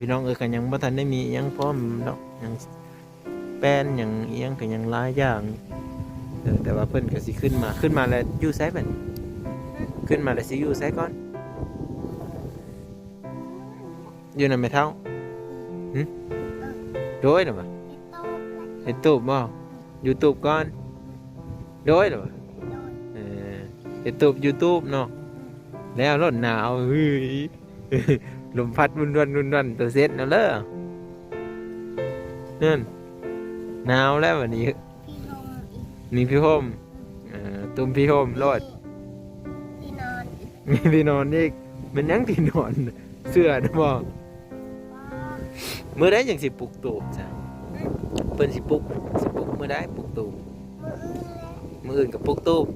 ພີ່ນ້ອງເອີຍ ກໍຍັງບໍ່ທັນໄດ້ມີອີ່ຫຍັງພ້ອມດອກ ຍັງແປ້ນຫຍັງອີ່ຫຍັງກໍຍັງຫຼາຍຢ່າງ. ເອີ ແຕ່ວ່າເພິ່ນກໍຊິຂຶ້ນມາ ຂຶ້ນມາແລ້ວຢູ່ໃສບັດນີ້? ຂຶ້ນມາແລ້ວຊິຢູ່ໃສກ່ອນ? ຢູ່ນຳແມ່ເຖົ້າ? ຫຶ? ໂດຍ ລະວ່າ ເຮັດຕູບບໍ່? ຢູ່ຕູບກ່ອນ? ໂດຍ ລະວ່າ ເອີ ເຮັດຕູບຢູ່ຕູບເນາະ. ແລ້ວໂລດໜາວ ເຮີ້ຍ ລົມພັດວຸ່ນໆໆ ຕົວເຊັດເອົາເດີ. ນັ້ນ ໜາວແລ້ວບັດນີ້ ມີຜ້າຫົ່ມອີກ ມີຜ້າຫົ່ມ ເອີ ຕຸ້ມຜ້າຫົ່ມໂລດ ທີ່ນອນອີກ ມີທີ່ນອນອີກ. ແມ່ນຫຍັງທີ່ນອນ? ເສື້ອນະບໍ່? ມື້ໃດຈັ່ງຊິປຸກຕູບຊະ? ເພິ່ນຊິປຸກ ຊິປຸກມື້ໃດປຸກຕູບ? ມື້ອື່ນແຫຼະ ມື້ອື່ນກໍປຸກຕູບ.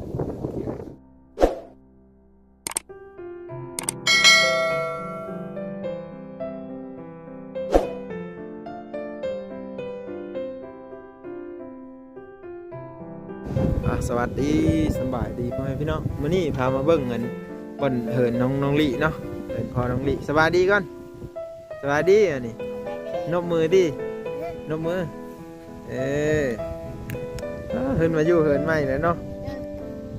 ອ່າ ສະຫວັດດີ ສະບາຍດີພໍ່ແມ່ພີ່ນ້ອງ. ມື້ນີ້ພາມາເບິ່ງອັນ ບ່ອນເຮືອນນ້ອງ ນ້ອງລິເນາະ ເຮືອນພໍ່ນ້ອງລິ. ສະບາຍດີກ່ອນ ສະບາຍດີ. ອັນນີ້ນົບມືຕິ ນົບມື. ເອີ ເອີ ເຮືອນມາຢູ່ເຮືອນໃໝ່ແລ້ວເນາະ.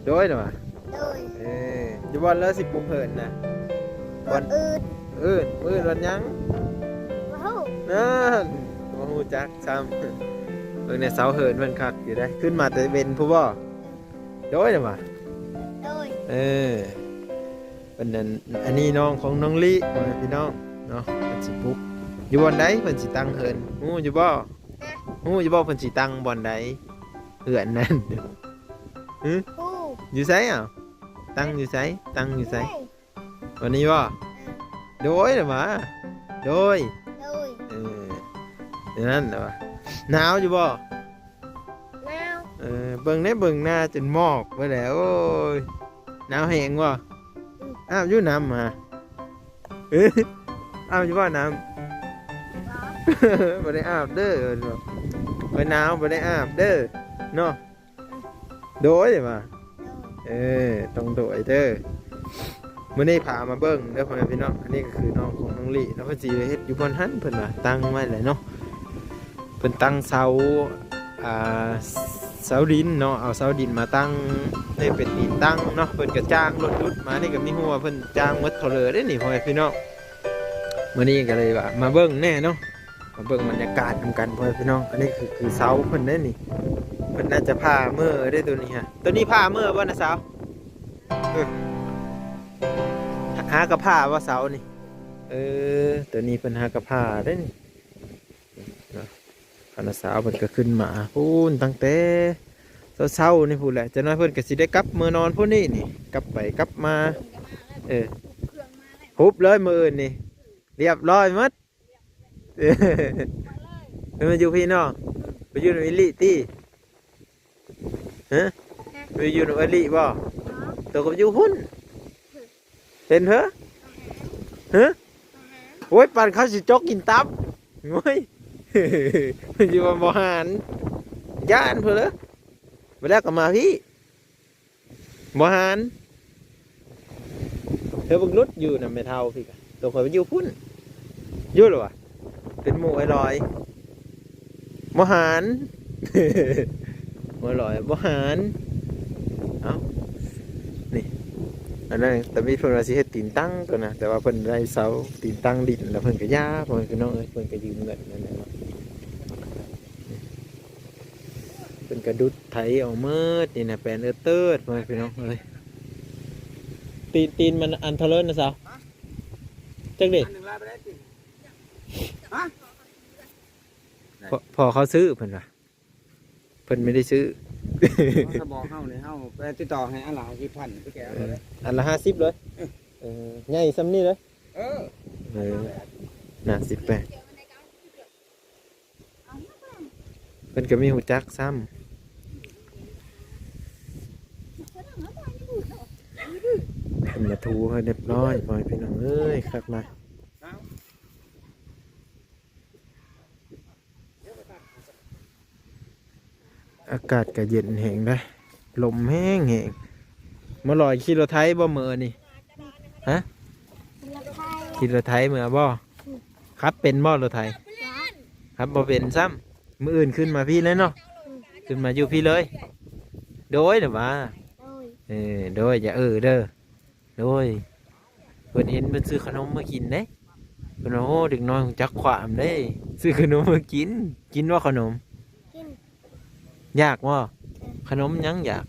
ໂດຍ ລະວ່າ ໂດຍ ເອີ ຢູ່ບ່ອນລາວຊິປຸກເຮືອນນະ? ວັນອື່ນ ມື້ອື່ນວັນຫຍັງ? ບໍ່ຮູ້ ນັ້ນ ບໍ່ຮູ້ຈັກຊ້ຳ. ເບິ່ງແດ່ ເສົາເຮືອນເພິ່ນຄັກຢູ່ເດ້ ຂຶ້ນມາແຕ່ເວັນພຸ້ນບໍ່? ໂດຍ ລະວ່າ ໂດຍ ເອີ ເພິ່ນນັ້ນ ອັນນີ້ນ້ອງຂອງນ້ອງລິ ພໍ່ແມ່ພີ່ນ້ອງເນາະ. ເພິ່ນຊິປຸກຢູ່ບ່ອນໃດ ເພິ່ນຊິຕັ້ງເຮືອນ ຮູ້ຢູ່ບໍ່? ຮູ້ຢູ່ບໍ່ເພິ່ນຊິຕັ້ງບ່ອນໃດເຮືອນນັ້ນ? ຫຶ? ຮູ້ ຢູ່ໃສ? ເອົ້າ ຕັ້ງຢູ່ໃສ? ຕັ້ງຢູ່ໃສ? ນີ້ ວັນນີ້ບໍ່? ເອີ ໂດຍ ລະວ່າ ໂດຍ ໂດຍ ເອີ ແນວນັ້ນ ລະວ່າ ໜາວຢູ່ບໍ່? ໜາວ ເອີ ເບິ່ງແດ່ ເບິ່ງໜ້າຈົນໝອກໄປແລ້ວ ໂອ້ຍ ໜາວແຮງບໍ່? ອືມ ອາບຢູ່ນ້ຳຫາ? ເອີ ອາບຢູ່ບໍ່ນ້ຳ? ບໍ່ ບໍ່ໄດ້ອາບເດີ ເພິ່ນວ່າ ຂ້ອຍໜາວ ບໍ່ໄດ້ອາບເດີເນາະ. ໂດຍວ່າ ໂດຍ ເອີ ຕ້ອງໂດຍເດີ. ມື້ນີ້ພາມາເບິ່ງເດີ ພໍ່ແມ່ພີ່ນ້ອງ ອັນນີ້ກໍຄືນ້ອງຂອງນ້ອງລີເນາະ ເພິ່ນຊິເຮັດຢູ່ບ່ອນຫັ້ນ ເພິ່ນວ່າຕັ້ງໄວ້ແຫຼະເນາະ. ເພິ່ນຕັ້ງເສົາ ອ່າ ເສົາດິນເນາະ ເອົາເສົາດິນມາຕັ້ງໃຫ້ເປັນຕີນຕັ້ງເນາະ. ເພິ່ນກໍຈ້າງລົດດຸດມາ ນີ້ກໍມີຮູ້ວ່າເພິ່ນຈ້າງໝົດເທົ່າເລີເດ້ນີ້ ພໍ່ແມ່ພີ່ນ້ອງ. ມື້ນີ້ກໍເລີຍວ່າມາເບິ່ງແດ່ເນາະ ມາເບິ່ງບັນຍາກາດນຳກັນ ພໍ່ແມ່ພີ່ນ້ອງ. ອັນນີ້ຄື ຄືເສົາເພິ່ນເດ້ນີ້ ເພິ່ນໜ້າຈະຜ່າເມີເດ້ໂຕນີ້ຮະ. ໂຕນີ້ຜ່າເມີບໍ່ນະສາວ? ເອີ ຫາກໍຜ່າບໍ່ເສົານີ້? ເອີ ໂຕນີ້ເພິ່ນຫາກໍຜ່າເດ້ນີ້ເນາະ. ຄະນະສາວເພິ່ນກໍຂຶ້ນມາພຸ້ນຕັ້ງແຕ່ເຊົ້າໆນີ້ພຸ້ນແຫຼະ. ຈັກໜ້ອຍເພິ່ນກໍຊິໄດ້ກັບເມືອນອນພຸ້ນນີ້ນີ້ ກັບໄປກັບມາ. ເອີ ຮຸບເລີຍມື້ອື່ນນີ້ ລຽບຮ້ອຍໝົດ. ເອີ ເພິ່ນມາຢູ່ພີ້ເນາະ ໄປຢູ່ນຳອີ່ຫຼີຕິ? ຮະ ໄປຢູ່ນຳອີ່ຫຼີບໍ່? ໂຕກໍໄປຢູ່ພຸ້ນ ເຫັນເພີ? ຮະ ໂອ້ຍ ປານເຂົາຊິຈົກກິນຕັບ ໂອ້ຍ ເພິ່ນຊິວ່າບໍ່ຫານ ຢ້ານເພິ່ນເລີຍ. ໄປແລ້ວກໍມາພີ້ ບໍ່ຫານ ເທີບັກລຸດຢູ່ນຳແມ່ເຖົ້າພີ້ກະ ໂຕຂ້ອຍໄປຢູ່ພຸ້ນ ຢູ່ລະວະ ເປັນໝູ່ອ້າຍລອຍ ບໍ່ຫານ ໝູ່ອ້າຍລອຍບໍ່ຫານ. ເອົ້າ ນີ້ ອັນນັ້ນຕາມິດເພິ່ນວ່າຊິເຮັດຕີນຕັ້ງໂຕນະ ແຕ່ວ່າເພິ່ນໄດ້ເສົາຕີນຕັ້ງດິນແລ້ວ ເພິ່ນກະຢ່າ ພໍ່ແມ່ພີ່ນ້ອງເອີຍ ເພິ່ນກະຢືມເງິນນັ້ນແຫຼະເນາະ. ເພິ່ນກະດຸດໄຖອອກໝົດນີ້ນະ ແປນເອີດເຕີດ ພໍ່ແມ່ພີ່ນ້ອງເອີຍ. ຕີນ ຕີນມັນອັນເທົ່າເລີນະສາວ? ຈັກເດ້? ອັນໜຶ່ງລາຍໄປໄດ້ຕິ? ຮະ? ພໍ່ ພໍ່ເຂົາຊື້ເພິ່ນວ່າ ເພິ່ນບໍ່ໄດ້ຊື້. ເຂົາບອກເຮົານີ້ ເຮົາໄປຕິດຕໍ່ໃຫ້ອັນລະຫ້າສິບພັນ ໄປແກະເອົາເລີຍ ເອີ ອັນລະຫ້າສິບເລີຍ. ເອີ ເອີ ໃຫຍ່ສ່ຳນີ້ເລີຍ. ເອີ ເອີ ໜ້າສິບແປດ ເພິ່ນກໍມີຮູ້ຈັກຊ້ຳ ເພິ່ນມາຖູໃຫ້ຮຽບຮ້ອຍ ພໍ່ແມ່ພີ່ນ້ອງເອີຍ ຄັກຫຼາຍ. ອາກາດກໍເຢັນແຮງເດ້ ລົມແຮງໆ. ມາລອຍຂີ່ລົດໄຖບໍ່ມື້ນີ້? ຮະ? ຂີ່ລົດໄຖເມືອບໍ່? ຂັບເປັນບໍ່ລົດໄຖ? ບໍ່ ຂັບບໍ່ເປັນຊ້ຳ. ມື້ອື່ນຂຶ້ນມາພີ້ເລີຍເນາະ. ອືມ ຂຶ້ນມາຢູ່ພີ້ເລີຍ. ໂດຍ ລະວ່າ. ໂດຍ ເອີ ໂດຍ ຢ່າເອີເດີ. ໂດຍ ເພິ່ນເຫັນເພິ່ນຊື້ຂະໜົມມາກິນເດ້. ເພິ່ນວ່າ ໂອ້ ເດັກນ້ອຍຮູ້ຈັກຄວາມເດ້ ຊື້ຂະໜົມມາກິນ. ກິນບໍ່ຂະໜົມ? ກິນ. ຢາກບໍ່? ເອີ ຂະໜົມຫຍັງຢາກ?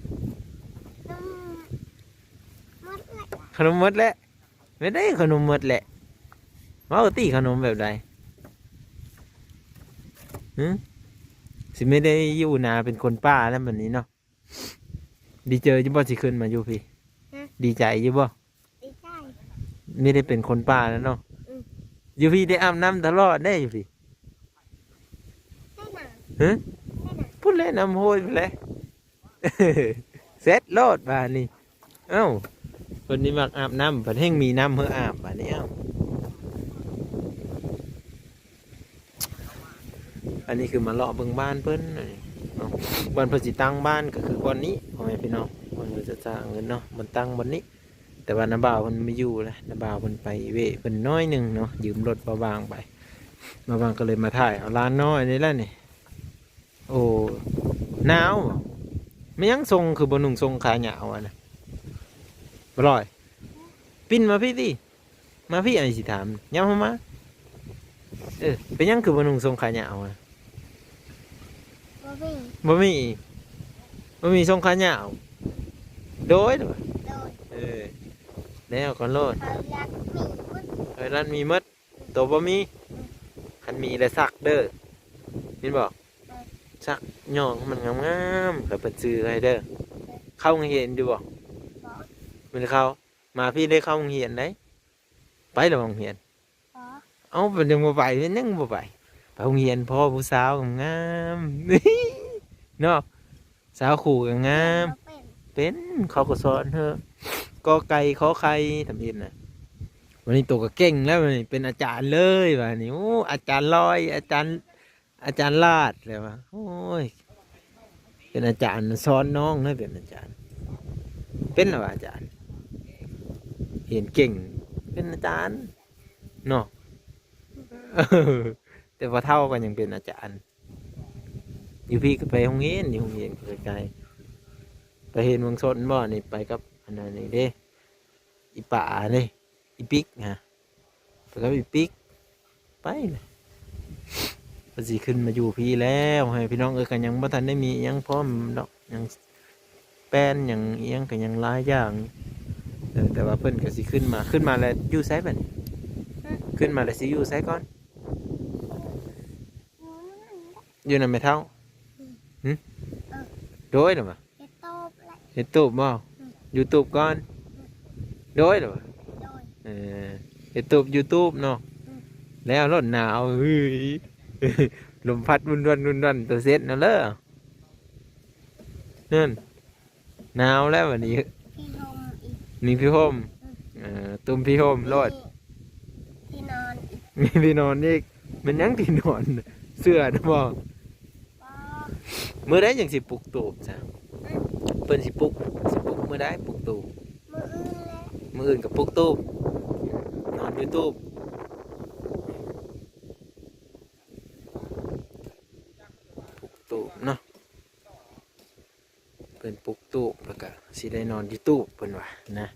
ຂະໜົມໝົດແຫຼະ. ຂະໜົມໝົດແຫຼະ. ແມ່ນເດ້ ຂະໜົມໝົດແຫຼະ. ເວົ້າຕິ ຂະໜົມແບບໃດ? ຫຶ? ຊິແມ່ນໄດ້ຢູ່ນາເປັນຄົນປ່າແລ້ວບັດນີ້ເນາະ. ດີໃຈຢູ່ບໍ່ ຊິຂຶ້ນມາຢູ່ພີ້? ຮະ? ດີໃຈຢູ່ບໍ່? ດີໃຈ. ໄມ່ໄດ້ເປັນຄົນປ່າແລ້ວເນາະ. ອືມ ຢູ່ພີ້ໄດ້ອາບນ້ຳຕະຫຼອດເດ້ ຢູ່ພີ້. ໄດ້ນະ. ຮະ? ໄດ້ນະ. ພຸ້ນແຫຼະ ນ້ຳຫ້ວຍພຸ້ນແຫຼະ. ເສັດໂລດບາດນີ້. ເອົ້າ ເພິ່ນນີ້ມັກອາບນ້ຳ ເພິ່ນແຮ່ງມີນ້ຳໃຫ້ອາບບາດນີ້. ເອົ້າ ອັນນີ້ຄືມາເລາະເບິ່ງບ້ານເພິ່ນເນາະ. ບ່ອນເພິ່ນຊິຕັ້ງບ້ານກໍຄືບ່ອນນີ້ ພໍ່ແມ່ພີ່ນ້ອງ. ບ່ອນເພິ່ນຈະສ້າງເງິນເນາະ ມັນຕັ້ງບ່ອນນີ້. ແຕ່ວ່ານ້າບ່າວເພິ່ນບໍ່ຢູ່ແລ້ວ ນ້າບ່າວເພິ່ນໄປເວະເພິ່ນໜ້ອຍໜຶ່ງເນາະ ຢືມລົດບ່າວບາງໄປ. ບ່າວບາງກໍເລີຍມາຖ່າຍເອົາຫຼານນ້ອຍນີ້ແຫຼະນີ້. ໂອ້ ໜາວບໍ່? ແມ່ນຫຍັງຊົງຄືບໍ່ນຸ່ງຊົງຂາຍາວຫັ້ນນະ? ບໍ່ລອຍ ປິ່ນມາພີ້ຕິ ມາພີ້ ອ້າຍຊິຖາມ. ຫຍັບເຂົ້າມາ. ເອີ ເປັນຫຍັງຄືບໍ່ນຸ່ງຊົງຂາຍາວຫັ້ນ? ບໍ່ມີ ບໍ່ມີ ບໍ່ມີຊົງຂາຍາວ. ໂດຍ ໂດຍ ໂດຍ. ເອີ ແລ້ວກໍໂລດ ຂ້ອຍລັກມີໝົດ ຂ້ອຍລັກມີໝົດ. ໂຕບໍ່ມີ. ອືມ ຄັນມີແລ້ວຊັກເດີ ແມ່ນບໍ່? ເອີ ຊັກຍ້ອງໃຫ້ມັນງາມໆ ແລ້ວເພິ່ນຊື້ໃຫ້ເດີ. ເອີ ເຂົ້າໂຮງຮຽນຢູ່ບໍ່? ບໍ່ ບໍ່ໄດ້ເຂົ້າ. ມາພີ້ໄດ້ເຂົ້າໂຮງຮຽນໄດ໋. ໄປແລ້ວໂຮງຮຽນ? ບໍ່ ເອົ້າ ເພິ່ນຍັງບໍ່ໄປ ເພິ່ນຍັງບໍ່ໄປ. ໄປໂຮງຮຽນພໍ້ຜູ້ສາວງາມໆ ເນາະ. ສາວຄູ່ກໍງາມ. ເປັນ ເປັນ ເຂົາກໍສອນເຮົາ ກ ໄກ່ ຂໍໄຂ່ ທຳອິດນະ. ວັນນີ້ໂຕກໍເກັ່ງແລ້ວ ເປັນອາຈານເລີຍບາດນີ້. ໂອ້ ອາຈານລອຍ ອາຈານ ອາຈານລາດແລ້ວວ່າ. ໂອ້ຍ ເປັນອາຈານສອນນ້ອງເລີຍ ເປັນອາຈານ. ເປັນແລ້ວວ່າອາຈານ ຮຽນເກັ່ງ ເປັນອາຈານເນາະ. ແຕ່ວ່າເຖົ້າກໍຍັງເປັນອາຈານ. ຢູ່ພີ້ກໍໄປໂຮງຮຽນ ຢູ່ໂຮງຮຽນກໍໃກ້ໆ. ໄປຮຽນເມືອງຊົນບໍ່? ນີ້ໄປກັບອັນນັ້ນນີ້ເດ້ ອີ່ປາເດ້ ອີ່ປິກຫັ້ນ ໄປກັບອີ່ປິກ ໄປນະ. ເພິ່ນຊິຂຶ້ນມາຢູ່ພີ້ແລ້ວ ໃຫ້ພີ່ນ້ອງເອີຍ. ກໍຍັງບໍ່ທັນໄດ້ມີອີ່ຫຍັງພ້ອມດອກ ຍັງ ແປນຫຍັງອີ່ຫຍັງກໍຍັງຫຼາຍຢ່າງ. ເອີ ແຕ່ວ່າເພິ່ນກໍຊິຂຶ້ນມາ ຂຶ້ນມາແລ້ວຢູ່ໃສບັດນີ້? ຮະ? ຂຶ້ນມາແລ້ວຊິຢູ່ໃສກ່ອນ? ຢູ່ນຳແມ່ເຖົ້າ. ອືມ ຫຶ? ເອີ ໂດຍ ລະວ່າ ເຮັດຕູບແຫຼະ ເຮັດຕູບບໍ່? ອືມ ຢູທູບກ່ອນ. ອືມ ໂດຍ ລະວ່າ ໂດຍ ເອີ ເຮັດຕູບຢູທູບເນາະ. ອືມ ແລ້ວໂລດ ໜາວ ເຮີ້ຍ ລົມພັດວຸ່ນວັ່ນວຸ່ນວັ່ນ ໂຕເຊັດເນາະເລີ. ນັ້ນ ໜາວແລ້ວບັດນີ້ ມີຜ້າຫົ່ມອີກ ມີຜ້າຫົ່ມ. ອືມ ເອີ ຕຸ້ມຜ້າຫົ່ມໂລດ ມີທີ່ນອນອີກ ມີທີ່ນອນອີກ. ແມ່ນຫຍັງທີ່ນອນ? ເສື້ອນະບໍ່? ບໍ່ ມື້ໃດຈັ່ງຊິປຸກຕູບຊະ? ອືມ ເພິ່ນຊິປຸກ ຊິປຸກມື້ໃດປຸກຕູບ? ມື້ອື່ນແຫຼະ ມື້ອື່ນກໍປຸກຕູບ ນອນຢູ່ຕູບ ປຸກຕູບເນາະ. ເພິ່ນປຸກຕູບ ແລ້ວກະຊິໄດ້ນອນຢູ່ຕູບເພິ່ນວ່ານະ.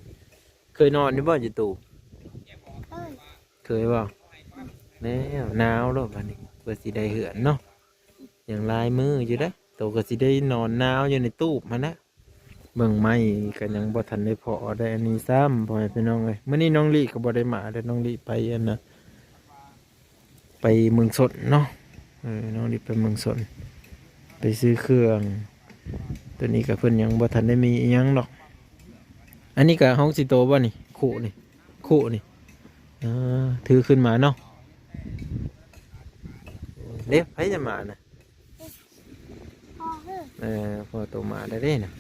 ເຄີຍນອນຢູ່ບໍ່ຢູ່ຕູບ? ເຄີຍ ເຄີຍບໍ່? ແລ້ວໜາວໂລດບັດນີ້ ເພິ່ນຊິໄດ້ເຮືອນເນາະ. ຍັງຫຼາຍມື້ຢູ່ເດ້ ໂຕກໍຊິໄດ້ນອນໜາວຢູ່ໃນຕູບຫັ້ນນະ. ເບິ່ງໄມ້ກໍຍັງບໍ່ທັນໄດ້ພໍ້ໄດ້ອັນນີ້ຊ້ຳ ພໍ່ແມ່ພີ່ນ້ອງເອີຍ. ມື້ນີ້ນ້ອງລີກໍບໍ່ໄດ້ມາເດ້ ນ້ອງລີໄປອັນນະ ໄປເມືອງຊົນເນາະ. ເອີ ນ້ອງລີໄປເມືອງຊົນ ໄປຊື້ເຄື່ອງ. ໂຕນີ້ກໍເພິ່ນຍັງບໍ່ທັນໄດ້ມີອີ່ຫຍັງດອກ. ອັນນີ້ກໍຮອງຊິໂຕບໍ່ນີ້? ຄູ່ນີ້ ຄູ່ນີ້ ເອີ ຖືຂຶ້ນມາເນາະ. ເດ້ ໃຜຈະມານະ? ພໍ່ເອີຍ ເອີ ພໍ່ໂຕມາແລ້ວເດ້ນະ.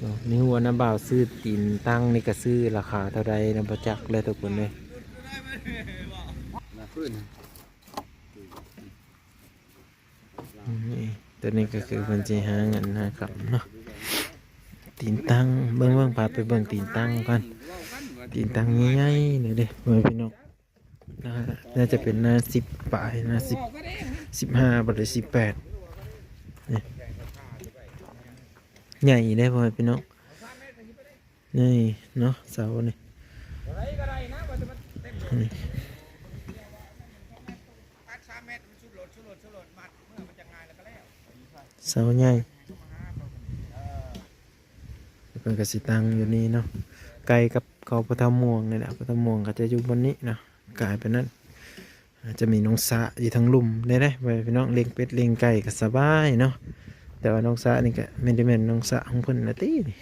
ເນາະ ນີ້ຮູ້ວ່ານ້າບ່າວຊື້ຕີນຕັ້ງນີ້ກໍຊື້ລາຄາເທົ່າໃດນະ ບໍ່ຈັກແລ້ວທຸກຄົນເອີຍ. ນະ ຟື້ນ ນີ້ ໂຕນີ້ກໍຄືເພິ່ນຊິຫາເງິນຫາຄຳເນາະ. ຕີນຕັ້ງ ເບິ່ງ ເບິ່ງ ພາໄປເບິ່ງຕີນຕັ້ງກ່ອນ. ຕີນຕັ້ງໃຫຍ່ໆ ນີ້ເດ້ ພໍ່ແມ່ພີ່ນ້ອງ. ໜ້າຈະເປັນໜ້າສິບປາຍ ໜ້າສິບ ສິບຫ້າ ບໍ່ໄດ້ສິບແປດ ນີ້ ໃຫຍ່ເດ້ພໍ່ແມ່ພີ່ນ້ອງ. ນີ້ເນາະ ເສົານີ້ ນີ້ ເສົາໃຫຍ່ ເພິ່ນກໍຊິຕັ້ງຢູ່ນີ້ເນາະ ໃກ້ກັບເຂົາພໍ່ເຖົ້າມ່ວງນີ້ແຫຼະ. ພໍ່ເຖົ້າມ່ວງກໍຈະຢູ່ບ່ອນນີ້ເນາະ ກາຍໄປນັ້ນ ອາດຈະມີໜອງສະຢູ່ທາງລຸ່ມໄດ້ເດ້ ພໍ່ແມ່ພີ່ນ້ອງ ລ້ຽງເປັດລ້ຽງໄກ່ກໍສະບາຍເນາະ. ແຕ່ວ່າໜອງສະນີ້ກໍແມ່ນ ແມ່ນໜອງສະຂອງເພິ່ນລະຕິນີ້.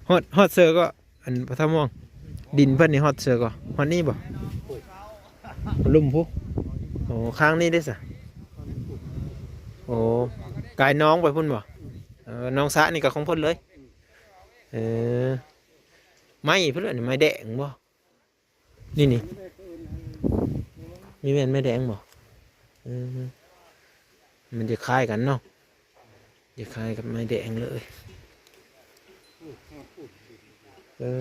ຮອດ ຮອດເສີກໍ ອັນ ພໍ່ເຖົ້າມ່ວງ ດິນເພິ່ນນີ້ຮອດເສີກໍ ຮອດນີ້ບໍ່? ລຸ່ມພຸ້ນ. ໂອ້ ຂ້າງນີ້ເດ້ສະ? ໂອ້ ກາຍໜອງໄປພຸ້ນບໍ່? ເອີ ໜອງສະນີ້ກໍຂອງເພິ່ນເລີຍ. ເອີ ໄມ້ພຸ້ນແຫຼະ ໄມ້ແດງບໍ່? ນີ້ ນີ້ ນີ້ແມ່ນໄມ້ແດງບໍ່? ເອີ ມັນຈະຄ້າຍກັນເນາະ ຈະຄ້າຍກັບໄມ້ແດງເລີຍ. ເອີ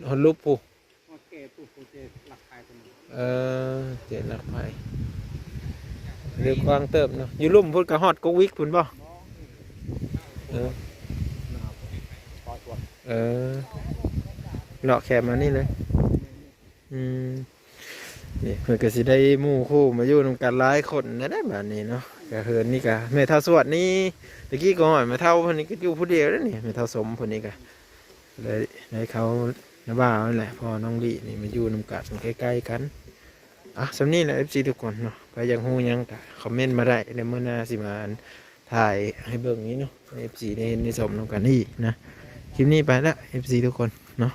ຮອດລຸ່ມພຸ້ນ. ເອີ ເຈລັກໄພ ເຫຼືອກວ້າງເຕີບເນາະ. ຢູ່ລຸ່ມພຸ້ນກໍຮອດກົກວິກພຸ້ນບໍ່? ເອີ ເອີ ເລາະແຄມມານີ້ເລີຍ. ອືມ ນີ້ເພິ່ນກໍຊິໄດ້ໝູ່ຄູ່ມາຢູ່ນຳກັນຫຼາຍຄົນແດ່ບາດນີ້ເນາະ. ກະເຮືອນນີ້ກະແມ່ເຖົ້າສວດນີ້ ຕະກີ້ກໍຮອດແມ່ເຖົ້າເພິ່ນນີ້ກໍຢູ່ຜູ້ດຽວເດ້ນີ້ ແມ່ເຖົ້າສົມເພິ່ນນີ້ກະ ໄດ້ ໄດ້ເຂົ້ານະບ່າວນັ້ນແຫຼະ ພໍ່ນ້ອງລີ້ນີ້ມາຢູ່ນຳກັນໃກ້ໆກັນ. ອ່ະ ສ່ຳນີ້ແຫຼະ ເອັຟຊີ ທຸກຄົນເນາະ ໃຜຢາກຮູ້ຫຍັງກະຄອມເມັນມາໄດ້ເດີ ມື້ໜ້າຊິມາ ອັນ ຖ່າຍໃຫ້ເບິ່ງນີ້ເນາະ ເອັຟຊີ ໄດ້ເຫັນໄດ້ຊົມນຳກັນອີກນະ. ຄລິບນີ້ໄປລະ ເອັຟຊີ ທຸກຄົນເນາະ.